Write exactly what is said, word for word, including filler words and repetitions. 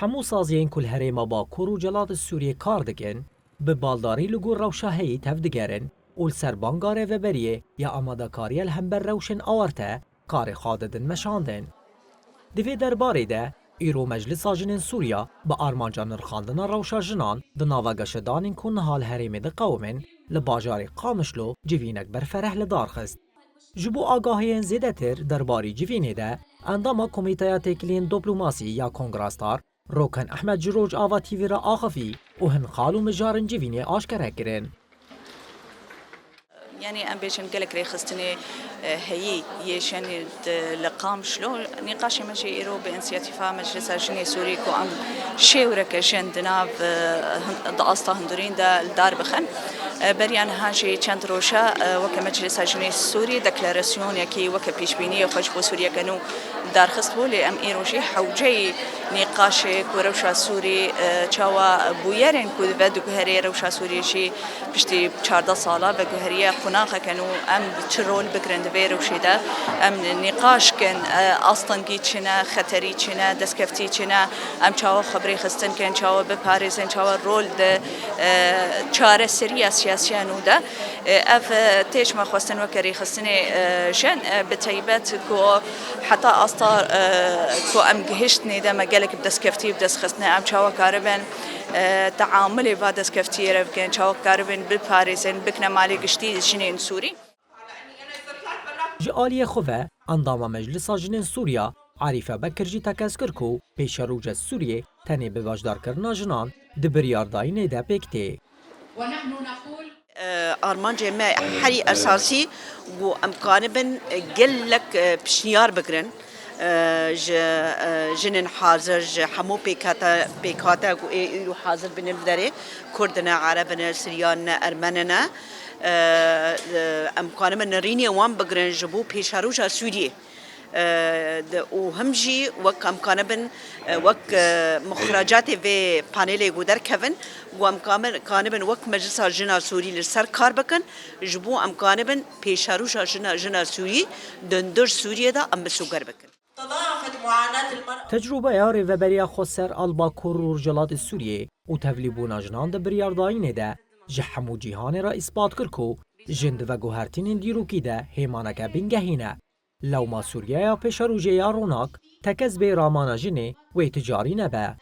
Hemû saziyên ku li herêma Bakur û Celat Sûriyê kar dikin, bi baldarî li gor rewşa heyî tevdigerin û li ser banga rêveberiyê ya amadekariya li hember rewşên awarte karê xwe didin meşandin. Di vê derbarê de, îro Meclisa Jinên Sûriya bi armanca nirxandina rewşa jinan di nava geşedanên ku niha li herêmê diqewimin, li bajarê Qamişlo civînek berfereh li dar xist. Ji bo agahiyên zêdetir derbarî civînê de, endama Komîteya Têkiliyên Diplomasî ya Kongra Star, Roken Ehmed ji Rojava T V re axifî û hin xal û mijarên civînê aşkere kirin. Yanî em bêjin gelek rêxistinê, e, heyî yê jenê di, li Qamişlo. Nîqaşê me jî îro bi însiyatîfa Meclisa Jinê Sûrî ku em şêwreke jin di nav, e, hin-, di asta hundirîn de li dar bixin. E, beriya niha jî çend roja, e, weke Meclisa Jinê Sûrî deklarasyonekî weke pêşbîniyê xwe ji bo Sûriyeke nû darxist bû, lê em îro jî hewceyî nîqaşê ku rewşa Sûrî, e, çawa bûyerên ku vediguherê rewşa Sûrî jî piştî çardeh sala veguheriye qonaxeke nû, em çi rol bigirin di vê rewşê de, em nîqaş kin, e, astengî çi ne, xeterî çi ne, destkeftî çi ne, em çawa xwe bi rêxistin kin, çawa biparêzin, çawa rol di, e, çareseriya siyasiya nû de. E, ev, e, tê ji me xwestin weke rêxistinê, e, jin, e, bi teybet ku heta asta, e, ku em gihiştinê de me gelek bi destkeftî bi dest xistine, em çawa karibin, e, teamulê va destkeftiyê re bikin, çawa karibin biparêzin, bikine malê giştî jinên Sûrî. Ji aliyê xwe ve, endama Meclisa Jinên Sûriya, Arîfe Bekir jî tekez kir ku pêşeroja Sûriyê tenê bi beşdarkirina jinan di biryardayînê de pêk tê. E, armancê me herî esasî ku em kanibin gelek, e, pişniyar bigirin, e, ji, e, jinên hazir, ji hemû pêkhate, pêkhate ku ê îro hazir bine li derê, Kurd ne, Ereb ne, Siryan ne, Ermeni ne. E, e, em kanibin nirînê wan bigirin ji bo pêşeroja Sûriyê. E, de, û him jî wek em kanibin, e, wek, e, muxracatê vê panelê ku derkevin, ku em kamin-, kanibin wek Meclisa Jina Sûrî li ser kar bikin, ji bo em kanibin pêşeroja jina, jina Sûrî di hundir Sûriyê de em misoger bikin. Tecrûbeya Rêveberiya Xweser a li Bakur û Rojhilatê Sûriyê û tevlîbûna jinan di biryardayînê de ji hemû cîhanê re îspat kir ku jin di veguhertînên dîrokî de hêmaneke bingehî ne. Lewma Sûriyeya pêşerojê ya ronak tekez bê ramana jinê wê tu carî nebe.